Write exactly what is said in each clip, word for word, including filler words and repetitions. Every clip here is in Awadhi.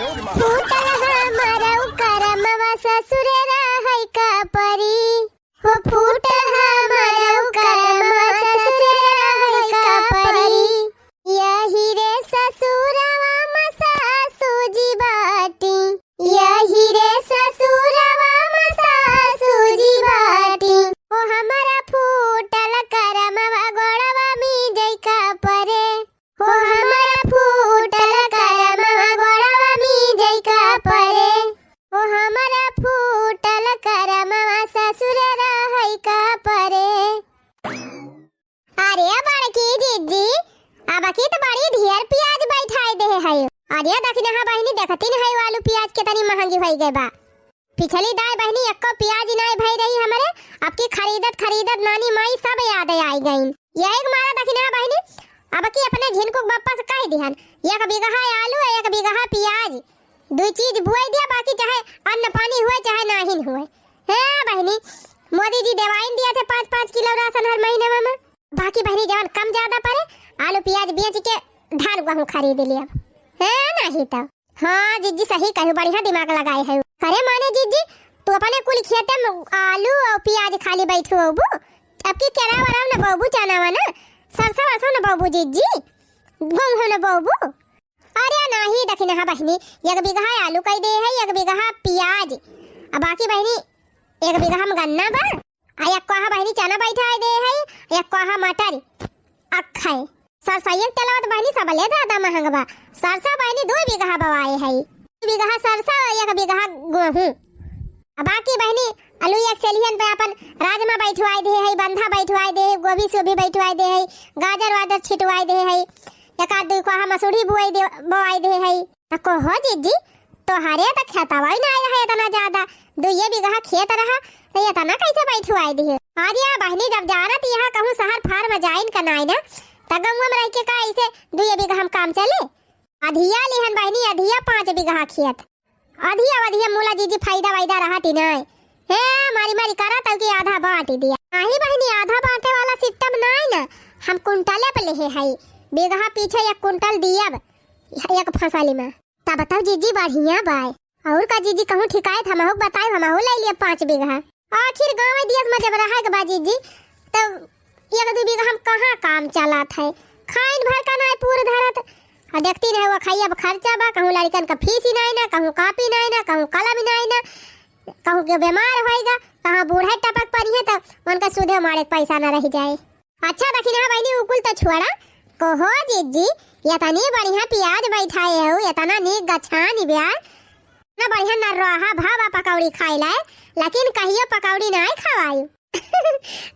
फूटल हमरउ करमवा ससुर रहै का परी। हो फूटल हमरउ करमवा ससुर रहै का परी। यही रे ससुरवा म सासू जी बाटी। यही रे ससुरवा म सासू जी बाटी। हो हमरा फूटल करमवा गोड़वा मीजै का परे। हो हमरा फूटल करमवा गोड़वा मीजै का परे। हो हमरा फूटल करमवा ससुर रहै का परे। अरे बड़की जिज्जी, अबकी त बड़ी ढेर पियाज बैठाइ देहे है। अरे दखिनहा बहिनी, देखतिन है आलू पियाज केतनी महँगी होइ गै बा। पिछली दाईं बहिनी एक्को पियाज नाहीं भइ रही हमरे, अबकी खरीदत खरीदत नानी माई सब याद आइ गइन। यही के मारा दखिनहा बहिनी, अबकी अपने झिनकू क बप्पा से कहि दिहन, एक बिगहा आलू, एक बिगहा पियाज, दुइ चीज बुआइ दिया, बाकी चाहे अन्न पानी हुए चाहे नाहीं हुए। हे बहिनी, मोदी जी देवाइन दिया थे पाँच पाँच किलो रासन हर महीने में। बाकी बहिनी जवन कम ज्यादा परे, आलू पियाज बेच के धान गेहूँ खरीद लिया। हे नाहीं त। हाँ जिज्जी, सही कहू, बढ़िया दिमाग लगाए है। अरे माने जिज्जी, तू अपने कुल खेते में आलू अउ पियाज खाली बैठवबू, अबकी केरा वेरा न बोबू, चना वना, सरसों वरसों न बोबू जिज्जी, गेहूँ न बोबू। अरे नाहीं दखिनहा बहिनी, एक बिगहा आलू कइ देहे है, एक बिगहा पियाज, अ बाकी बहिनी एक बिगहा म गन्ना बा, अ एक कोहा बहिनी चना बैठाइ देहे है, एक कोहा मटर, अक्खै। सरसइया क तेलवा त बहिनी सबले ज्यादा महँग बा। सरसों बहिनी दुइ बिगहा बोआए है, दुइ बिगहा सरसों अउ एक बिगहा गेहूँ। अ बाकी बहिनी आलू एक सेलिहन पे आपन राजमा बैठवाइ देहे है, बंधा बैठवाइ देहे है, गोभी सोभी बैठवाइ देहे है, गाजर वाजर छिटवाइ देहे है, एक आध दुइ कोहा मसूरी बुआइ दे, बोआइ देहे है। त कहो जिज्जी, तोहरे त खेतवा ही नाहीं रहे एतना ज्यादा, दुइये बिगहा खेत रहा, त एतना कइसे बैठवाइ दिहे? अरे बहिनी, जब जानत यहाँ कहूँ सहर फार म जाइन क नाहीं न, त गउँवा म रहि के का अइसे दुइये बिगहा म काम चले? अधिया लिहन बहिनी, अधिया पाँच बिगहा खेत। अधिया वधिया मुला जिज्जी फायदा वायदा रहत ही नाहीं। हे मारी मारी करत हउ कि आधा बाँट दिया। नाहीं बहिनी, आधा बाँटे वाला system नाहीं न, हम कुंटले पे लेहे हई, बिगहा पीछे एक कुंटल दियब एक फसली म। तब बताओ जिज्जी, बढ़िया बाय। अउर का जिज्जी, कहूँ ठिकाए त हमहू क बताए, हमहू लइ लिया पाँच बिगहा। आखिर गाँव दियस म जब रहइ क बा जिज्जी, तब एक दुइ बिगहा म कहाँ काम चलत है? खाइन भर का नाहीं पूर धरत। अ देखती नहीं हुआ खाई, अब खर्चा बा, कहूँ लड़िकन क फीस ही नाहीं न, कहूँ कापी नाहीं न, कहूँ कलम ही नाहीं न, कहूँ के बेमार होइगा, कहाँ बूढ़े टपक परी है, त उनका सुधे मारे क पैसा न रहि जाए। अच्छा दखिनहा बहिनी, उ कुल त छोड़ा, कहो जिज्जी, एतनी बढ़िया पियाज बैठाए हउ, एतना नीक गछानी ब्या, एतना बढ़िया नर्रोहा भा बा पकौड़ी खाइ लाए, लेकिन कहियो पकौड़ी नाहीं खवाई।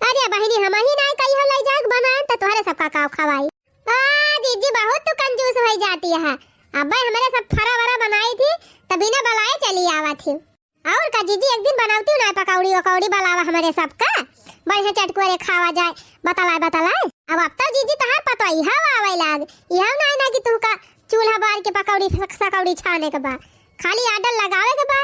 अरे बहिनी, हमहीं नाहीं कहियो लइ जाए क बनाए, त तोहरे सबका का खवाई? आ जिज्जी, बहुत तू कंजूस होइ जाती है। अब्बे हमरे सब फरा वरा बनाई थी, त बिना बलाए चली आवत ही। अउर का जिज्जी, एक दिन बनउतिउ नाहीं पकौड़ी वकौड़ी, बलावा हमरे सबका, बढ़िया चटकुरे खावा जाए, बतलाए बतलाए। अब, अब तो जिज्जी तोहार पतोहिया आवइ लाग, इहउ नाहीं न कि तुहका चूल्हा बार के पकौड़ी सक-, सकौड़ी छाने क बा, खाली order लगावे क बा।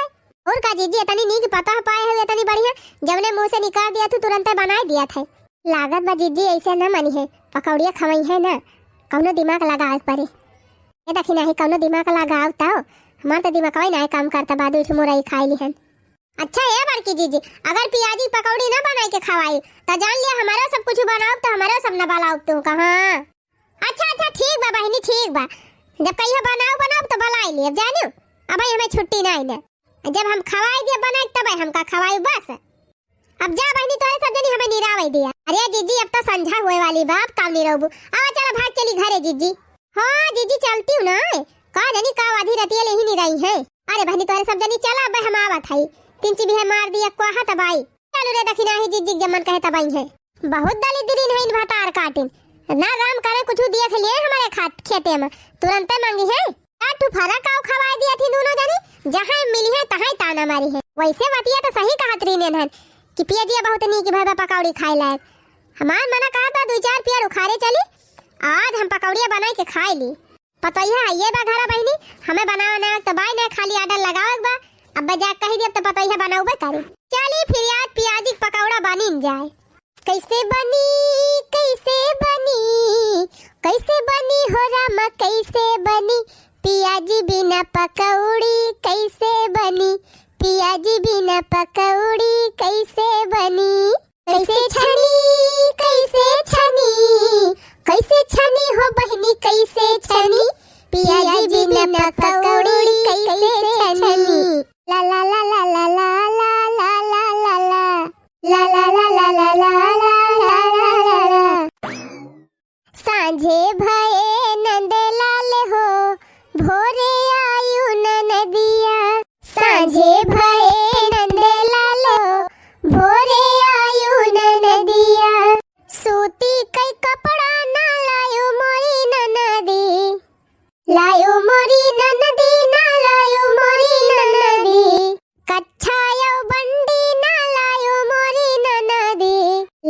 अउर का जिज्जी, एतनी नीक पतोह पाए हउ, एतनी बढ़िया, जउने मुँह से निकार दिया थू तुरंते बनाइ दिया थै। लागत बा जिज्जी अइसे न मनिहैं, पकौड़िया खवइहैं न, कउनो दिमाग लगावे क परी। ए दखिनही, कउनो दिमाग लगाव तउ, हमार त दिमगवइ नाहीं काम करत बा, दुइ ठो मुरई खाइ लिहन। अच्छा ए बड़की जिज्जी, अगर पियाजी क पकौड़ी न बनाइ के खवाई, त जान लिया हमरो सब कुछ बनाउब त हमरो सब न बलाउब तू कहाँ। अच्छा, अच्छा, ठीक बा बहिनी, ठीक बा। जब कहियो बनाउब, बनाउब त बलाइ लेब, जानिउ। अबइ हमइ छुट्टी नाहीं न। जब हम खवाइ दिया बनाइ, तबइ हमका खवाइउ बस। अब जा बहिनी, तोहरे सब जनी हमइ निरावइ दिया। अरे जिज्जी, अब त संझा होइ वाली बा, अब का निरउबू? आवा चला भाग चली घरे जिज्जी। हाँ जिज्जी, चलतिउ न। का जनी का आधी रतिया ले ही निरइहैं। अरे बहिनी, तोहरे सब जनी चला, अबइ हम आवत हई। तीन चिबिहे मार दिया, कोहा तब आई। चलू रे दखिनही जिज्जी, जब मन कहे तब अइहैं। बहुत दलिद्दरिन हइन भतार काटिन। न राम करे कुछु देख लिहे हमरे खात-, खेते म। तुरंते मंगिहैं। का ठू फरा काउ खवाइ दिया थी दुनो जनी, जहाँ मिलिहैं तहाँ ताना मारिहैं। वइसे बतिया त सही कहत रहिन हन कि पियजिया बहुत नीक भय बा पकौड़ी खाइ लायक। हमार मना कहत बा दुइ चार पियर उखारे चली, आज हम पकौड़िया बनाइ के खाइ ली। पतोहिया हइये बा घरा बहिनी, हमइ बनावे ना त बाय ना, खाली order लगावे क बा। अब्बे जाके कहि दियब त पतोहिया बनउबे करी। चली फिर आज पियाजी क पकौड़ा बनिन जाए। कइसे बनी, कइसे बनी, कइसे बनी हो रामा, कइसे बनी, पियाजी बिना पकौड़ी कैसे बनी, पियाजी बिना पकौड़ी कैसे बनी। कैसे छनी, कैसे छनी, कैसे छनी हो बहिनी, कैसे छनी, पियाजी बिना पकौड़ी कैसे छनी। ला ला ला ला ला ला ला ला ला ला ला। ला ला ला ला ला ला ला ला ला ला। साँझे भए नंदलाल हो, भोरे आयु ननदिया। साँझे भए नंदलाल हो, भोरे आयु ननदिया। सूती कई कपड़ा ना लायो मोरी ननदी। लायो मोरी ननदी, ना लायो मोरी ननदी। कच्छा यो बंडी ना लायो मोरी ननदी।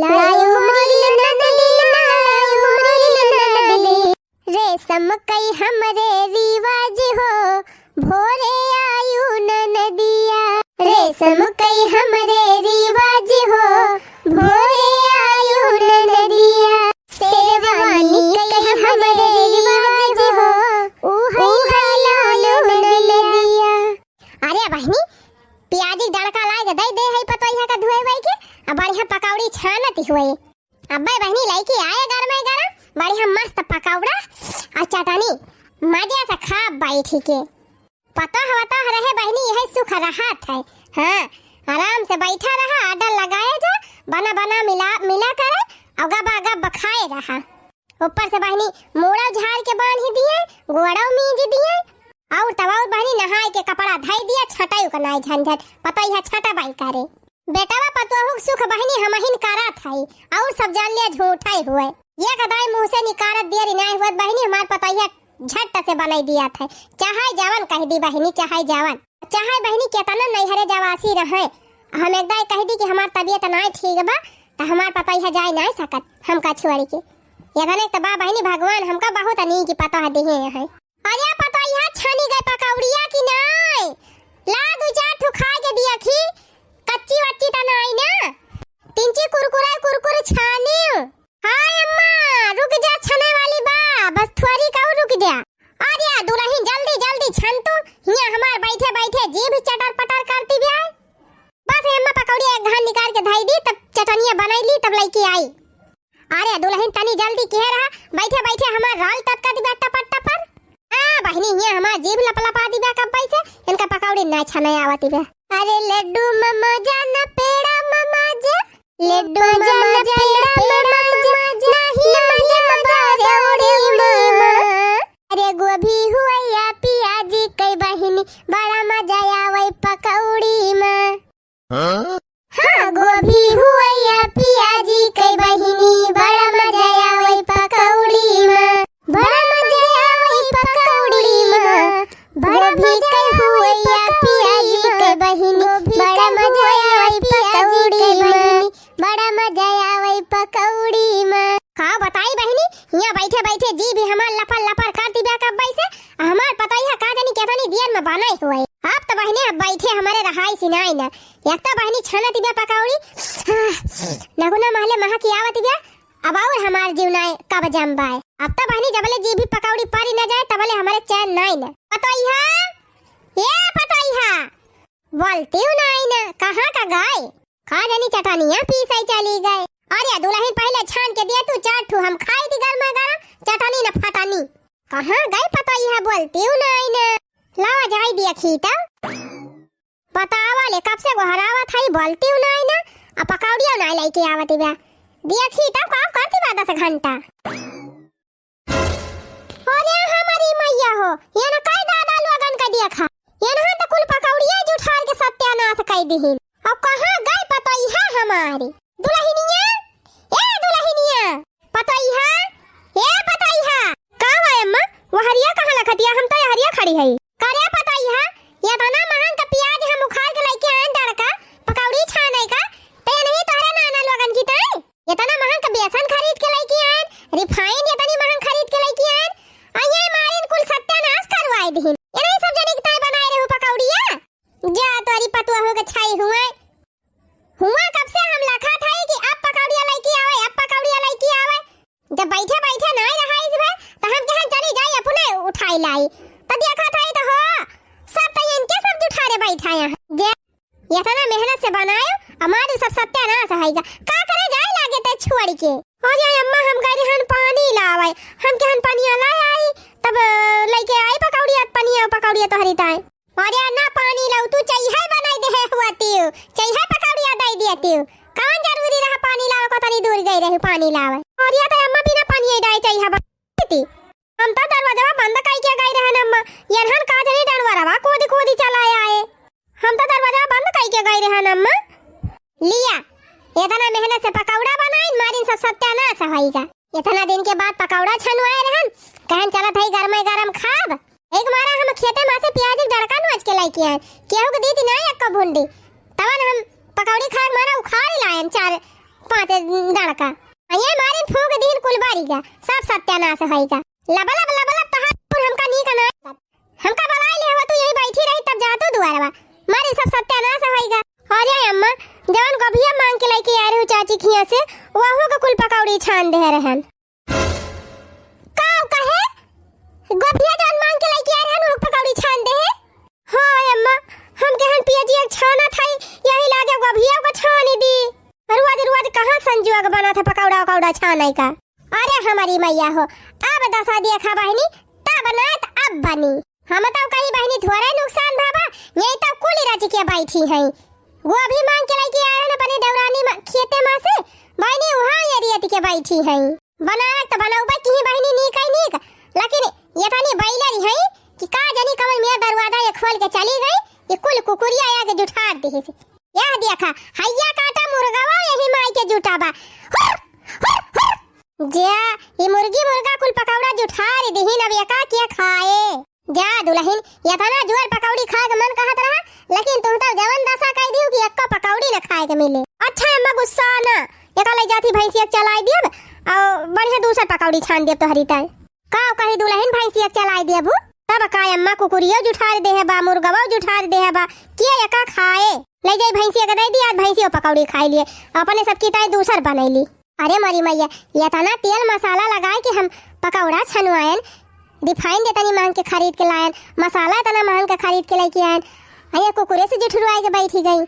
लायो मोरी ननदी, ना लायो मोरी ननदी। रेशम कई हमरे रिवाज हो, भोरे आयु ननदिया। रेशम कई हमरे रिवाज हो, भोरे आयु ननदिया। शेरवानी कई हमरे रिवाज हो, उहै लायो ननदिया। अरे बहिनी, पियाजी डड़का लाग दे दे है पतोहिया का धुए हुए के, अब बढ़िया पकौड़ी छानत हुए। अब्बे बहिनी लइके आए गरमे गरम, बढ़िया मस्त पकौड़ा और चटनी, मजे से खा बैठी के। पतोह वतोह रहे बहिनी, यही सुख रहत है। हाँ, आराम से बैठा रहा, order लगाए जा, बना बना मिला, मिला करे, और गबा गब खाए रहा। ऊपर से बहिनी मूड़ो झाड़ के बांध दिए, गोड़ो मीज दिए, और तब और बहिनी नहाए के कपड़ा धई दिया, छटाई का नाई झंझट, पतोहिया छटा बाई करे। बेटवा पतोहू के सुख बहिनी हमहिन करत हई, और सब जान लिया झूठा ही हुए। ये गदाई मुँह से निकारत देरी नाई हुए बहिनी, हमार पतोहिया झट से बनाई दिया था, चाहे जवन कह दी बहिनी, चाहे जवन, चाहे बहिनी केतना नैहरे जवासी रहे, हम एक दाई कह दी कि हमार तबीयत नाई ठीक बा, त हमार पतोहिया जाए नाई सकत, हमका छोड़ के। ये धने त बा बहिनी, भगवान हमका बहुत नीक पतोह दिहे हैं। अरे पतोहिया, छनी गए पकौड़िया कि नाई? ला दू चार ठो खाए के दिया खी, कच्ची वच्ची त नाई ना? तिंची कुरकुरे कुरकुरे छानी। हाय अम्मा, रुक जा, छने वाली बा, बस थोड़ी का रुक जा। अरे दुलहिन, जल्दी जल्दी छन तू, हियाँ हमार बैठे बैठे जीभ चटर पटर करती बा। बस हे अम्मा, पकौड़िया एक घान निकाल के धई दी, तब चटनिया बनाई ली, तब लइके आई। अरे दुलहिन, तनी जल्दी किहे रहा, बैठे बैठे हमार राल टपका दिबा टपर टपर। हाँ बहिनी, हियाँ हमार जीभ लपलपा दिबा कब से, इनका पकौड़ी ना छने आवत बा। अरे लड्डू ममा जा ना पेड़ा ममा जा, लड्डू ममा जा ना पेड़ा ममा जा, नहीं मजा पकौड़ी मा। अरे गोभी हुआ या पियाजी कई बहिनी, बड़ा मजा आवे पकौड़ी मा। हाँ? हाँ, गोभी हुआ या पियाजी कई बहिनी, बड़ा मजा आवे पकौड़ी मा। बड़ा मजा आवे पकौड़ी मा। बड़ा गोभी कई हुआ या पियाजी कई बहिनी, बड़ा मजा आवे पकौड़ी मा। बड़ा मजा आवे पकौड़ी मा। का बताई बहिनी, हियाँ बैठे बैठे जीभ हमार लपर लपर करती बा कब्बे से, आ हमार पतोहिया का जानी केतनी देर मा बनाई हुए। अब त बहिनी, अब बैठे हमरे रहाई सिनाई ना। एक त बहिनी छानत बा पकौड़ी, नगुना महले महकी आवत बा, अब और हमार जीव नाई कब जम बाय। अब त बहिनी जबले जीभ पकौड़ी परी ना जाए तबले हमरे चैन नाई ना। पतोहिया, ए पतोहिया, बोलती हूँ नाई ना, कहाँ का गाय? का जानी चटनिया पीसै चली गए। अरे दुलहिन, पहिले छान के दिया तू चार ठू, हम खाई दी गरमा गरम चटनी न फटनी। कहाँ गए पतोहिया, बोलती हूँ नाई ना। लावा जाई दिया खीता। बतावा ले, कब से गोहरावत हई, बोलती हूँ नाई ना। आ पकौड़िया नाई लइके आवत बा। दिया खीता, का करती बा दस घंटा। अरे हमारी मैया हो, ये न कई दादा लोगन का देखा, ये न त कुल पकौड़िया जुठार के सत्यानाश कई दिहिन। अब कहाँ गई पतोहिया हमारी? दुलहिनिया, ए दुलहिनिया, पतोहिया, ए पतोहिया। का बा अम्मा, वहरिया कहाँ लखतिया? हम तो यहरिया खड़ी हई। करे पतोहिया, ये तना महंग का पियाज हम उखाड़ के लइके आन डड़का, पकौड़ी छाने का, ते नहीं तोहरे नाना लोगन की तई? इतना महंग का बेसन खरीद के लइके आएन, रिफाइन इतनी महंग खरीद के लइके आएन, आ ये मारिन कुल सत्यानाश करवाए दिहिन। इन्हीं सब जने की ताई बनाए रहू पकौड़िया। जा तोरी पतुआ हो के छाई हुए। हुआ कब से हम लखा था कि अब पकौड़िया लइके आवे, अब पकौड़िया लइके आवे। जब बैठे बैठे नाई रहाइस भे, त हम कहे चली जाई अपने उठाई लाई। त दे बैठा यहाँ। जे इतना मेहनत से बनायो, हमारी सब सत्यानाश होइगा। का करे जाए लागे ते छोड़ के। अरे अम्मा, हम गए रहन पानी लावे, हम केहन पनिया ला आई, तब, अ, लइके आई पकौड़िया, पनिया, पकौड़िया तोहरी ताई। अरे ना पानी लाऊ, तू चइहा बनाई देहे हुआ तिउ, चइहा पकौड़िया दइ दिया तिउ। कौन जरूरी रहा पानी लावे को, तनी दूर गई रही पानी लावे। अरे तो अम्मा बिना पानी डाई चइहा बनाई ती। हम तो दरवाजा बंद कई के गई रहन अम्मा, यनहन का जनी डंडवरवा कूदी कूदी चला आए। हम तो दरवाजा बंद कई के गई रहन अम्मा। लिया, इतना मेहनत से पकौड़ा बनाइन, मारिन सब सत्यानाश होइगा। इतना दिन के बाद पकौड़ा छनुआए रहन, कहन चलत हई गरमे गरम खाब। एक मारा हम खेते मा से प्याज के डंडका नोच के लइके आएन, केहू के दीदी ना एक्को भुंडी। तवन हम पकौड़ी खाए मारा उखाड़ लाएन चार पाँच डंडका। आ ये मारिन फूंक दीन कुल बारिगा, सब सत्यानाश होइगा। लबलब लबलब तहार हमका नीक ना। हमका बलाई ले हवा, तू यही बैठी रही तब जा तू दुआरवा। मारे सब सत्यानाश होइगा। अरे अम्मा, जवन गोभिया मांग के लइके आ रहू चाची खिया से, वहू के कुल पकौड़ी छान देहे रहन। का कहे? गोभिया जवन मांग के लइके आ रहन, वहू के पकौड़ी छान देहे? हाँ अम्मा, हम केहन पियजिया छानत हई, यही लागे गोभिया को छानी दी। रोज रोज कहाँ संजोग बनत है पकौड़ा उकौड़ा छाने का। अरे हमारी मैया हो, अब दसा देखा बहिनी, तब ना त अब बनी। हम तो कही बहिनी थोड़े नुकसान भावा, यही तो कुल रच के बैठी हैं। गोभी मांग के लइके आए रहन अपने देवरानी मा-, खेते मा से, बहिनी वहाँ ये रेत के बैठी हैं। बनावत तो बनौबे की बहिनी नीक है नीक, लेकिन ये तनी बैलरी हैं कि का जानी कमल मेरा दरवाजा ये खोल के चली गई, ये कुल कुकुरिया आके जुठार दी से। यह देखा, हैया काटा मुर्गवा यही माई के जुटाबा। हुर, हुर, हुर। जा, ई मुर्गी मुर्गा कुल पकौड़ा जुठार दिहिन, अब एका के खाए। जा दुलहिन, एतना जोर पकौड़ी खाए के मन कहत रहा, लेकिन तुम तो जवन दसा कह दियो कि एक्को पकौड़ी न खाए के मिले। अच्छा अम्मा गुस्सा ना, एका ले जाती भैंसिया के चलाई दियब, और बढ़िया दूसर पकौड़ी छान दियब तोहरी ताई। का कही दुलहिन भैंसिया के चलाई दियबू? तब का अम्मा कुकुरियो जुठार देहे बा, मुर्गवा जुठार देहे बा, के एका खाए? ले जाई भैंसिया के दे दी, आज भैंसियो पकौड़ी खाई लिए, अपने सबकी ताई दूसर बनैली। अरे मोरी मैया, एतना तेल मसाला लगाए के हम पकौड़ा छनुआएन, रिफाइन एतनी महंग के खरीद के लाएन, मसाला एतना महंग के खरीद के लइके आएन, आ ये कुकुरे से जुठुरवाए के बैठी गई।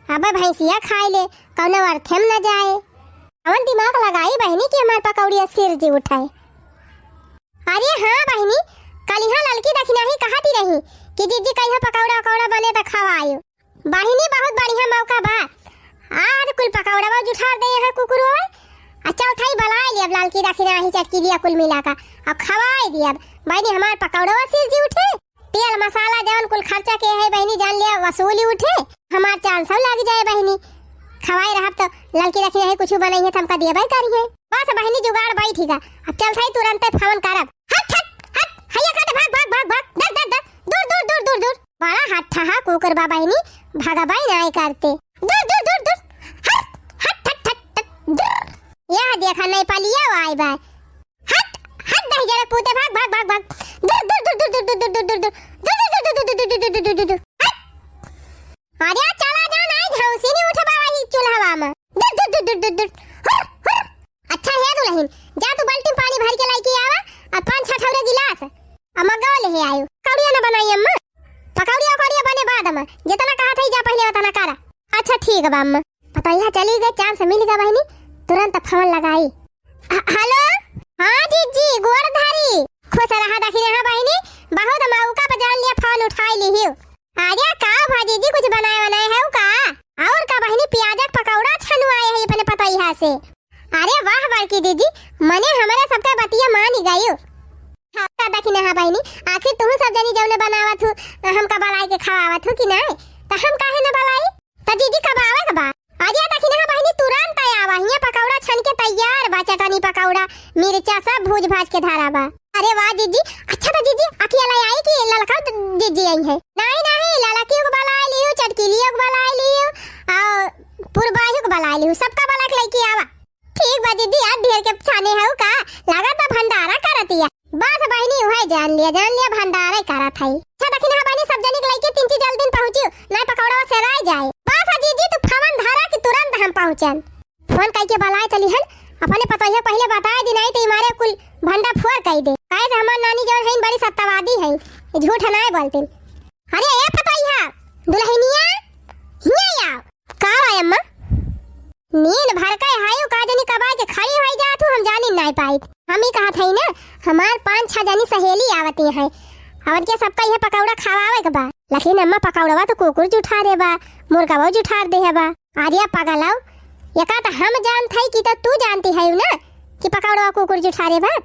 अब भैंसिया खाए ले, कौनो अर्थे में न जाए। कौन दिमाग लगाई बहिनी कि हमार पकौड़िया सिर जी उठाए। अरे हाँ बहिनी, कलिहा ललकी दखिनाही कहती रही कि जिज्जी कहिया पकौड़ा उकौड़ा बने त खवायो। बहिनी, बहुत बढ़िया मौका बा। आज कुल पकौड़वा जुठार दे है कुकुरवा। आ चौथाई बलाए लियब लालकी दखिनाही चटकी लिया कुल मिला का। अब खवाई दियब। बहिनी, हमार पकौड़वा सिर जी उठे। तेल मसाला जवन कुल खर्चा के है बहिनी, जान लिया वसूली उठे। हमार चार सौ लग जाए बहिनी। खवाए रहब तो ललकी दखिनाही कुछ बनई है तो हमका दियबे करी है। बस बहिनी, जुगाड़ बैठी गा। अब चलथई तुरंते फोन करब। हट, हट, हट, हैया काटे, भाग, भाग, भाग, भाग, दर, दर, दर, दूर, दूर, दूर, दूर, दूर। बड़ा हट्ठहा कुकुर बा बहिनी, भगबई नाय करते। दूर, दूर, दूर, दूर। हट, हट, हट, हट, हट, दूर। यह देखा नहीं पलिया आई बा। हट, हट, दही जरा पूते, भाग, भाग, भाग, भाग। दूर, दूर, दूर, दूर। हट। अरे चला जा, नाई झौंसी नहीं उठबा वही चूल्हवा में। दुर, दुर, दुर, दुर, दुर, दुर। हुर, हुर। अच्छा हे दुलहिन, जा तू बाल्टी में पानी भर के लाइके आवा, और पाँच छह ठौरे गिलास, और मग्गवा लेहे आयो। पकौड़िया न बनाई अम्मा, पकौड़िया उकौड़िया बने बाद में, जितना कहा था जा पहले उतना करा। अच्छा ठीक बा अम्मा। पतोहिया चली गई, चांस मिल गया बहिनी, तुरंत फोन लगाई। ह-, हेलो। हाँ जीजी, गोड़ धरी। खुश रहा दखिनहा बहिनी, बहुत मौका पर जान लिया फोन उठाई लिहियो। अरे का भा जीजी, कुछ बनाए बनाए है का? और का बहिनी, प्याजक पकौड़ा छनुआए है अपने पतोहिया से। अरे वाह बड़की जीजी, मने हमारे सबका बतिया मानी गयो। हाँ, का दखिनहा बहिनी, आखिर तुहू सब जनी जौने बनावत हू, हमका बलाई के खवावत हू कि नाय? त हम काहे न बलाई? त जीजी कब आवे के बा? अरे दखिनहा बहिनी, तुरंत आवा, हियां पकौड़ा छन के तैयार बा, चटनी पकौड़ा, मिर्चा सब भूज भाज के धरा बा। अरे वाह जीजी, अच्छा त जीजी अकेला आई कि ललका जीजी आई है? नहीं नहीं, ललकियो के बलाई लियो, चटकिलियो के बलाई लियो, और पुरबाहियो के बलाई लियो, सबका बला के लइके आवा। ठीक बा जीजी, आज ढेर के छाने हऊ का? लागत बा भंडारा करतिया। बस बहिनी, उहे जान लिया, जान लिया, भंडारा ही करत हई। अच्छा दखिनहा बहिनी, सब जनी के लइके तीन चीज जल्दी पहुँचियो, नाय पकौड़ा सेराय जाए। बस जीजी, तू फोन धरा कि तुरंत हम पहुँचन। फोन कइके बलाए चली हन, अपने पतोहिया पहिले बताए दी, नाई त ई मारे कुल भंडा फोर कई दे। काहे से हमार नानी जौन हईन बड़ी सत्यवादी हईन, ई झूठ नाय बोलतीन। अरे ए पतोहिया, दुलहिनिया, हियाँ आओ। का बा अम्मा? नीन भर के हायो का जनी कबाय के खड़ी होई जात हूँ, हम जानी नाय पाइत। हम ही कहत हई ना, हमार पाँच छह जनी सहेली आवती हैं, और के सबका यह पकौड़ा खवावे के बा। लेकिन अम्मा, पकौड़वा तो कुकुर जुठारे बा, मुर्गवा जुठार दे है बा। अरे पगलाओ, एका तो हम जानत हई कि तो तू जानती है ना कि पकौड़वा कुकुर जुठारे बा।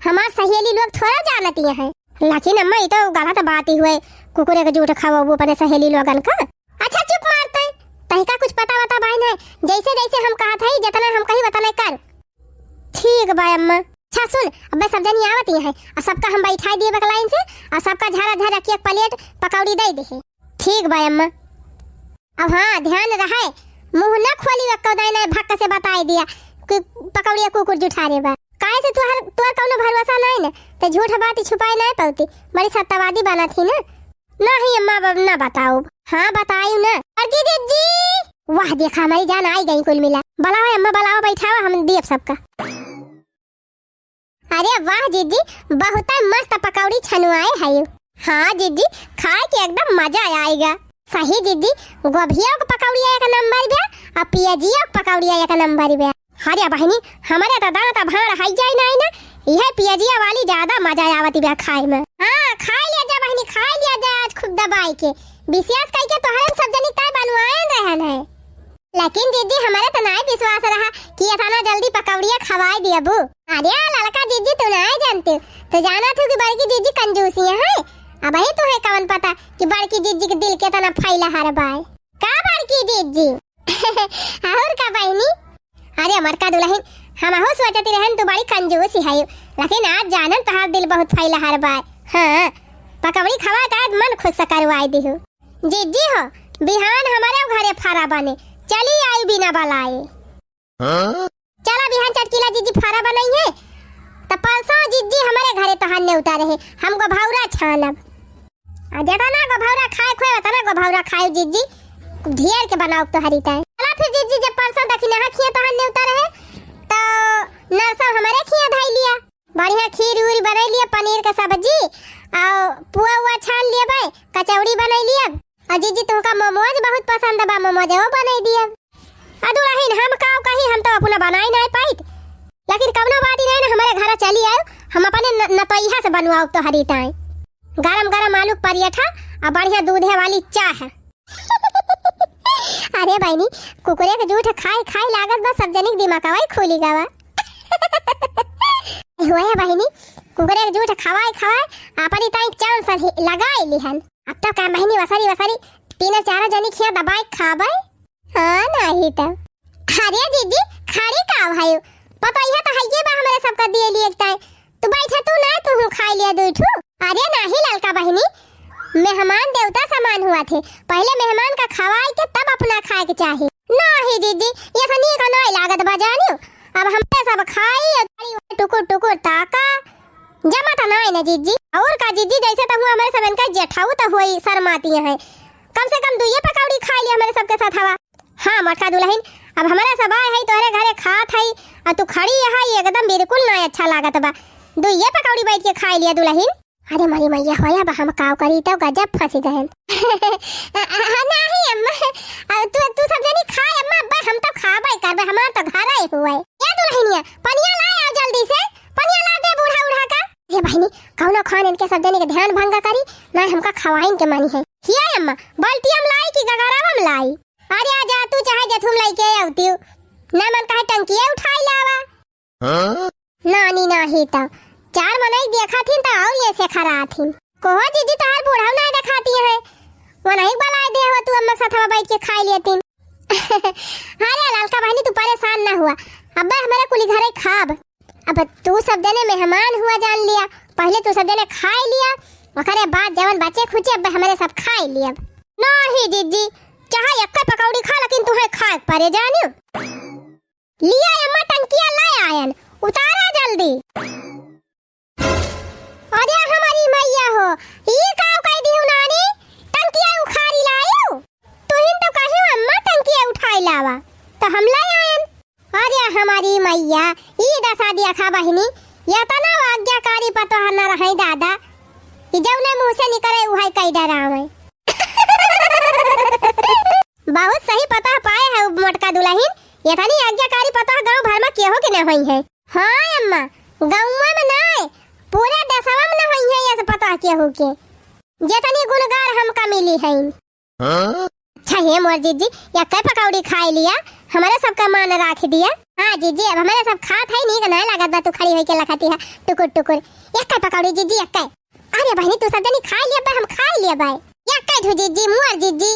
हमार सहेली लोग थोड़ा जानती हैं। लेकिन अम्मा, ई तो गलत बात ही हुए, कुकुरे के जूठ खवाबू अपने सहेली लोगन का। अच्छा चुप मारते, तहिका कुछ पता वता बाइन है, जैसे जैसे हम कहत हई, जितना हम कही वतना कर। ठीक बा अम्मा। अच्छा सुन, अबे सब जनी आवती हैं, और सबका हम बैठाई दिए बकलाइन से, और सबका झरा झरा के एक प्लेट पकौड़ी दे दे। ठीक बा अम्मा। अब हाँ, ध्यान रहे, मुंह न खोली, एक्को दाई नहीं भक्क से बताई दिया कि पकौड़िया कुकुर जुठारे बा। काहे से तुहर, तुहर कौनो भरोसा नहीं न, ते झूठ बात ही छुपाए नहीं पाउती, बड़ी सत्यवादी बना थी ना। नहीं अम्मा, अब ना बताओ। हाँ बतायू ना। बड़की जिज्जी, वाह देखा हमारी जान आई गई कुल मिला। बुलाओ अम्मा, बुलाओ, बैठाओ, हम दियब सबका। अरे वाह जिज्जी, बहुत मस्त पकौड़ी छनुआए है। हाँ जिज्जी, खाए के एकदम मजा आएगा। सही जिज्जी, गोभिया के पकौड़िया एक नंबर बा, और पियजिया के पकौड़िया एक नंबर बा। अरे बहिनी, हमरे तो दांत भाड़ हई जाए ना, ना, यह पियजिया वाली ज्यादा मजा आवत बा खाए में। हाँ, खाए लिया जा बहिनी, खाए लिया जा आज खूब दबाई के, विशेष करके तोहरे सब जनी ताई बनवाए रहन है। लेकिन जिज्जी, हमरे तो नाय विश्वास रहा कि इतना जल्दी पकौड़िया खवाई दियबू। अरे ललका जिज्जी, तू नाय जानते, तू जानत हो कि बड़की जिज्जी कंजूसी है। अब ही तुहे कवन पता कि बड़की जिज्जी के दिल केतना फैला हर बाय। का बड़की जिज्जी? और का बहिनी? अरे मोटका दुलहिन, हमहू सोचती रहन तू बड़ी कंजूस ही हयू, लेकिन आज जानन तोहार दिल बहुत फैला हर बाय। हाँ, पकौड़ी खवा के आज मन खुश करवाई दिहू। जिज्जी हो, बिहान हमरे घरे फारा बने, चली आई बिना बलाए। हाँ? चला बिहान चटकीला जिज्जी फारा बनई है, त परसों जिज्जी हमरे घरे तोहार नेवता रहे, हम गोभौरा छानब। आ जेतना गोभौरा खाए खोए, ओतना गोभौरा खाए जिज्जी, ढेर के बनाओ तोहरी ताई। चला फिर जिज्जी, जब परसों दखिनहा खिए तोहार नेवता रहे, तो नरसों हमरे खिए धई लिया। बढ़िया खीर उर बनई लिया, पनीर के सब्जी, और पुआ उआ छान लिया भाई, कचौड़ी बनई लिया। और जिज्जी तुमका मोमोज बहुत पसंद बा, मोमोज वो बनई दिया। आ दुलहिन, हम का कही, हम तो अपना बनाई नाय पाइत, लेकिन कवनो बात ही नहीं ना, हमरे घर चली आयो, हम अपने न-, नतोइहा से बनवाओ तोहरी ताई। गरम गरम आलू के पराठा आ बढ़िया दूधे वाली चाह। अरे बहिनी, कुकुरे के जूठ खाई खाई लागत बा सब जनी के दिमागवा ही खुली गवा। हुए है बहिनी, कुकुरे के जूठ खवाई खवाई अपनी ताई चांस ही लगाई लिहन। अब तो का बहिनी वसरी वसरी तीनों चारों जनी खिया दबाई खाबे। हाँ, नाही त। अरे जिज्जी, खड़ी का भाई? पतोहिया त हइये बा हमरे सबका दिए लिए ताई। तू बैठे तू ना, तू हूँ खाई लिया दुई ठू। अरे नाही ललका बहिनी, मेहमान देवता समान हुआ थे। पहले मेहमान का खवाई के तब अपना खाए के चाही। नाही जिज्जी, ये सनी का नाई लागत बा जानियो। अब हमरे सब खाई, टुकुर टुकुर ताका। जमा त नाई ना जिज्जी। और का जिज्जी, जैसे त हुआ हमरे सब इनका जेठाऊ त हुई शर्माती हैं। कम से कम दुइये पकौड़ी खाई लिया हमरे सबके साथ हवा। हाँ, मोटका दुलहिन, अब हमरा सब आए हई तोहरे घरे खात हई, आ तू खड़ी है, एकदम बिल्कुल ना अच्छा लागत बा। दुइये पकौड़ी बैठ के खाई लिया दुलहिन। अरे मरी मैया होया बा, हम काव करी तो गजब फंसी गए। आ, आ, आ, नाही अम्मा, आ, तू, तू सब जनी खाए अम्मा, अब्बा हम तो खाबे करबे, हमार तो घर ही हुए। या दुलहिनिया, पनिया लाए आओ जल्दी से, पनिया ला दे बूढ़ा उढ़ा का। हे बहिनी, कौनो खान इनके सब जनी के ध्यान भंग करी, ना हमका खवाइन के मानी है। हिया अम्मा, बाल्टी हम लाई कि गगरावा में लाई? अरे आ जा तू, चाहे जथुम लइके आवतिउ। ना मन कहे टंकिया उठाई लावा। हाँ? नानी नाही त चार मनई देखा थीन त और ये से खरा थीन। कोहो जिज्जी तोहार बूढ़ा ना देखाती है। वो नहीं बलाए दे हो तू अम्मा साथवा बैठ के खाई लेतीन। अरे ललका बहिनी तू परेशान ना हुआ। अब्बे हमारे कुली घरे खाब। अब तू सब जने मेहमान हुआ जान लिया। पहले तू सब जने खाई लिया। ओकरे बाद जवन बचे खुचे अब्बे हमारे सब खाई लिया। नाही जिज्जी, चाहे एक्के पकौड़ी खा, लेकिन तुहे खाए के परे, जानियो। लिया अम्मा, टंकिया ले आयन, उतारा जल्दी। अरे हमारी मैया हो, ई का कह दिहु नानी, टंकिया उखाड़ी लायु? तुहिन तो कहियो अम्मा टंकिया उठाई लावा, तो हम ले आयन। अरे हमारी मैया, ई दसा दिया खा बहिनी, यतना आज्ञाकारी पतोह न रहे दादा, ई जौने मुंह से निकले उहे कई डरावे। बहुत सही पतोह पाए है मोटका दुलहिन। यतनी आज्ञाकारी पतोह गाँव भर मा केहू के न होइहैं। हाँ अम्मा, गउँवा मा नाहीं, पूरे देसवा मा न होइहैं यस पतोह केहू के, जेतनी गुनगार हमका मिली हइन। हाँ? अच्छा हे मोर जिज्जी, एक्कै पकौड़ी खाइ लिया, हमरे सबका मान राखि दिया। हाँ जिज्जी, अब हमरे सब खात है, नीक नाहीं लागत बा, तू खड़ी होइके लखती है टुकुर टुकुर। एक्कै पकौड़ी जिज्जी, एक्कै। अरे बहिनी, तू सब जनी खाइ लिया बा, हम खाइ लिया बा। एक्कै ठू जिज्जी, मोर जिज्जी।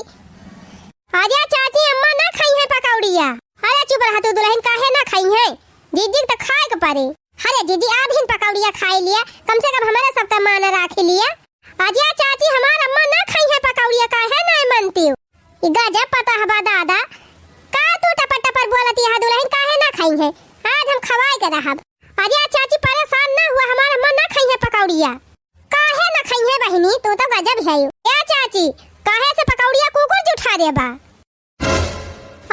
अरे चाची, अम्मा न खइहैं पकौड़िया। अरे चुप रहा तू दुलहिन, काहे न खइहैं? जिज्जी के त खाए के परे। अरे जिज्जी, आधिन पकौड़िया खाइ लिया, कम से कम हमरे सबका मान राखि लिया। अरे चाची, हमार अम्मा न खइहैं पकौड़िया, काहे नाहीं मनतिउ? ई गजब पतोह बा दादा, का तू टपर टपर बोलती है दुलहिन, काहे न खइहैं? आज हम खवाइ के रहब। अरे चाची, परेसान न हुआ, हमार अम्मा न खइहैं पकौड़िया। काहे न खइहैं बहिनी, तू त गजब है। ए चाची, काहे से पकौड़िया कुकुर जुठारे बा?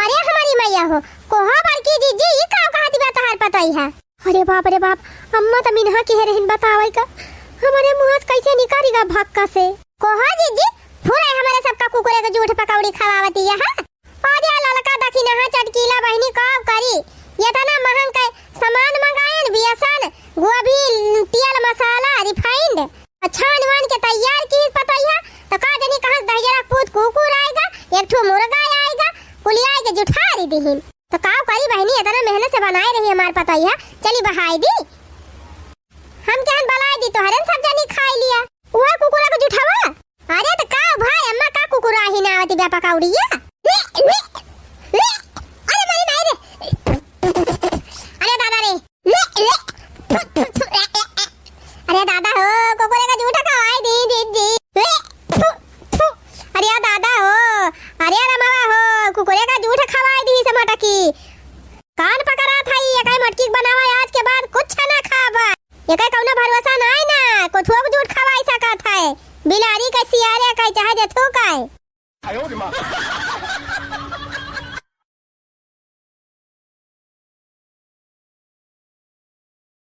अरे हमरी मइया हो, कोहो बड़की जिज्जी, ई का कहति बा तोहार पतोहिया? अरे बाप रे बाप, अम्मा त मिनहा किहे रहिन बतावै का, हमरे मुँह से कैसे निकरि गा भक्का से। कोहो जिज्जी, फुरे हमरे सबका कुकुरे के जूठ पकौड़ी खवावति है, हाँ? अरे ललका दखिनहा चटकीला बहिनी, का करी, एतना महँग के सामान मंगाएन, बेसन, गोभी, तेल, मसाला, refined, छान वान के तैयार किहिस पतोहिया, त का जनी कहाँ से दहिजरा पूत कुकुर आइगा, एक ठो मुर्गा आइगा, कुलि आइके जुठारि दिहिन। त का करी बहिनी, एतना मेहनत से बनाए रही हमार पतोहिया, चली बहाइ दी। हम केहन बलाइ दी, तोहरेन सब जनी खाइ लिया। उहे कुकुरा के जुठावा? अरे त का भाई, अम्मा का कुकुरा ही ना आवति बा पकौड़िया? ले, ले, ले। अरे मारी माई रे। अरे दादा रे। ले, ले। थु, थु, थु, ए, ए, ए। अरे दादा हो, कुकुरे का जूठा खवाइ दी, दी, दी। ले, थु, थु। अरे दादा हो, अरे रमावा हो, कुकुरे का जूठा खवाइ दी से मोटकी। कान पकड़ात हई, एकै मोटकी के बनावा, आज के बाद कुछ ना खाबा। एकै कउनो भरोसा नाहीं ना, कुछुओ के जूठ खवाइ सकत है। बिलारी कै, सियारे कै, चाहे जथू कै।